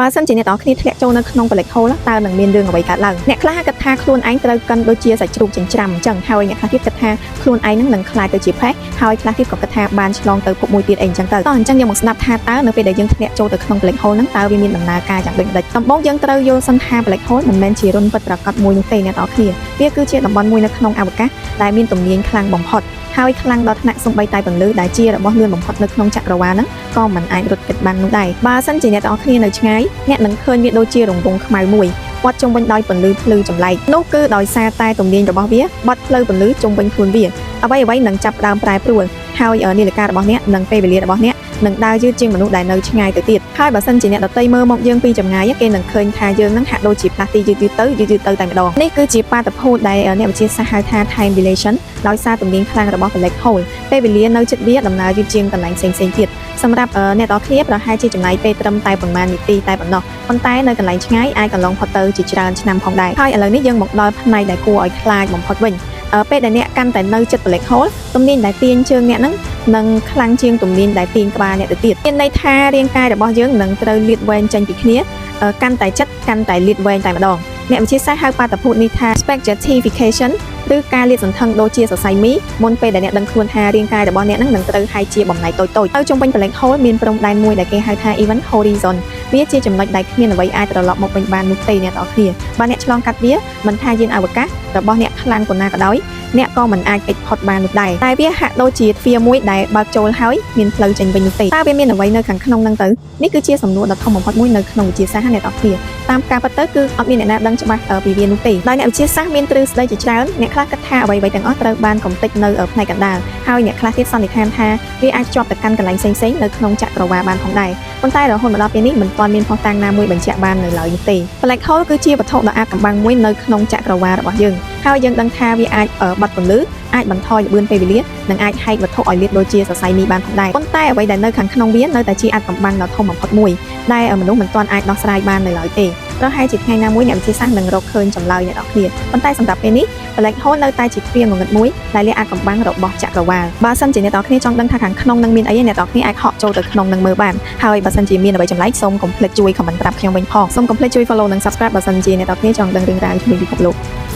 បើសិនជាអ្នកទាំងអស់គ្នាធ្លាក់ចូលនៅក្នុង black hole តើនឹងមានរឿងអ្វីកើតឡើងអ្នកខ្លះគិតថាខ្លួនឯងត្រូវកិនដូចជាសាច់ជ្រូកចិញ្ច្រាំអញ្ចឹងហើយអ្នកខ្លះទៀតគិតថាខ្លួនឯងនឹងនឹងក្លាយទៅជាផេះហើយខ្លះទៀតក៏គិតថាបានឆ្លងទៅភពមួយទៀតអីអញ្ចឹងទៅតោះអញ្ចឹងយើងមកស្ដាប់ថាតើនៅពេលដែលយើងធ្លាក់ចូលទៅក្នុង black hole ហ្នឹងតើវាមានដំណើរការយ៉ាងដូចម្ដេចដំបូងយើងត្រូវយល់សិនថា black hole មិនមែនជារន្ធពិតប្រាកដមួយនោះទេអ្នកទាំងអស់គ្នាវាគឺជាតំបន់មួយនៅក្នុងអវកាសដែលមានទំនាញខ្លាំងបំផុតហើយខ្លាំងដល់ថ្នាក់សូម្បីតែពន្លឺដែលជារបស់លឿនបំផុតនៅក្នុងចក្រវាលហ្នឹងក៏មិនអាចរត់គេចបាននោះដែរបើសិនជាអ្នកទាំងអស់គ្នានៅឆ្ងាយអ្នកនឹងឃើញវាដូចជារង្វង់ខ្មៅមួយព័ទ្ធជុំវិញដោយពន្លឺភ្លឺចម្លែកនោះគឺដោយសារតែទំនាញរបស់វាបត់ផ្លូវពន្លឺជុំវិញខ្លួនវាអ្វីអ្វីនឹងចាប់ផ្ដើមប្រែប្រួលហើយនាឡិការបស់អ្នកនិងពេលវេលារបស់អ្នកនឹងដើរយឺតជាងមនុស្សដែលនៅឆ្ងាយទៅទៀតហើយបើសិនជាអ្នកដទៃមើលមកយើងពីចម្ងាយគេនឹងឃើញថាយើងនឹងហាក់ដូចជាផ្លាស់ទីយឺតៗទៅយឺតៗទៅតែម្ដងនេះគឺជាបាតុភូតដែលអ្នកវិទ្យាសាស្ត្រហៅថា time dilation ដោយសារទំនាញខ្លាំងរបស់ black hole ពេលវេលានៅជិតវាដំណើរយឺតជាងកន្លែងផ្សេងៗទៀតសម្រាប់អ្នកទាំងអស់គ្នាប្រហែលជាចំណាយពេលត្រឹមតែប៉ុន្មាននាទីតែប៉ុណ្ណោះប៉ុន្តែនៅកន្លែងឆ្ងាយអាចកន្លងផុតទៅជាច្រើនឆ្នាំផងដែរហើយឥឡូវនេះយើងមកដល់ផ្នែកដែលគួរឲ្យខ្លាចបំផុតវិញពេលដែលអ្នកកាន់តែនៅជិត black hole ទំនាញដែលទាញជើងអ្នកហ្នឹងនឹងខ្លាំងជាងទំនាញដែលទាញក្បាលអ្នកទៅទៀតមានន័យថារាងកាយរបស់យើងនឹងត្រូវលាតវែងចេញពីគ្នាកាន់តែជិតកាន់តែលាតវែងតែម្ដងអ្នកវិទ្យាសាស្ត្រហៅបាតុភូតនេះថា spaghettification ឬការលាតសន្ធឹងដូចជាសរសៃមីមុនពេលដែលអ្នកដឹងខ្លួនថារាងកាយរបស់អ្នកនឹងនឹងត្រូវហែកជាបំណែកតូចៗហើយជុំវិញ black hole មានព្រំដែនមួយដែលគេហៅថា event horizon វាជាចំណុចដែលគ្មានអ្វីអាចត្រឡប់មកវិញបាននោះទេអ្នកទាំងអស់គ្នាបើអ្នកឆ្លងកាត់វាមិនថាយានអវកាសរបស់អ្នកខ្លាំងប៉ុណ្ណាក៏ដោយអ្នកក៏មិនអាចគេចផុតបាននោះដែរតែវាហាក់ដូចជាទ្វារមួយដែលបើកចូលហើយមានផ្លូវចេញវិញនោះទេតើវាមានអ្វីនៅខាងក្នុងហ្នឹងទៅនេះគឺជាសំណួរដ៏ធំបំផុតមួយនៅក្នុងវិទ្យាសាស្ត្រអ្នកទាំងអស់គ្នាតាមការពិតទៅគឺអត់មានអ្នកណាដឹងច្បាស់ពីវានោះទេដោយអ្នកវិទ្យាសាស្ត្រមានទ្រឹស្ដីជាច្រើនអ្នកខ្លះគិតថាអ្វីៗទាំងអស់ត្រូវបានកំទេចនៅផ្នែកកណ្ដាលហើយអ្នកខ្លះទៀតសន្និដ្ឋានថាវាអាចជាប់ទៅកាន់កន្លែងផ្សេងៗនៅក្នុងចក្រវាលបានផងដែរប៉ុន្តែរហូតមកដល់ពេលនេះមិនទាន់មានភស្តុតាងណាមួយបញ្ជាក់បាននៅឡើយនោះទេ Black hole គឺជាវត្ថុដ៏អាថ៌កំបាំងមួយនៅក្នុងចក្រវាលរបស់យើងហើយយើងដឹងថាវាអាចបត់ពន្លឺអាចបន្ថយល្បឿនពេលវេលានិងអាចហែកវត្ថុឲ្យលាតដូចជាសរសៃមីបានផងដែរប៉ុន្តែអ្វីដែលនៅខាងក្នុងវានៅតែជាអាថ៌កំបាំងដ៏ធំបំផុតមួយដែលមនុស្សមិនទាន់អាចដោះស្រាយបាននៅឡើយទេប្រហែលជាថ្ងៃណាមួយអ្នកវិទ្យាសាស្ត្រនឹងរកឃើញចម្លើយអ្នកទាំងអស់គ្នាប៉ុន្តែសម្រាប់ពេលនេះ Black hole នៅតែជាទ្វារងងឹតមួយដែលលាក់អាថ៌កំបាំងរបស់ចក្រវាលបើសិនជាអ្នកទាំងអស់គ្នាចង់ដឹងថាខាងក្នុងនឹងមានអីអ្នកទាំងអស់គ្នាអាចហក់ចូលទៅក្នុងនឹងមើលបានហើយបើសិនជាមានអ្វីចម្លែកសូមកុំភ្លេចជួយ comment ប្រាប់ខ្ញុំវិញផងសូមកុំភ្លេចជួយ follow និង subscribe បើសិនជាអ្នកទាំងអស់គ្នាចង់ដឹងរឿងរ៉ាវជំនាញពិភពលោក។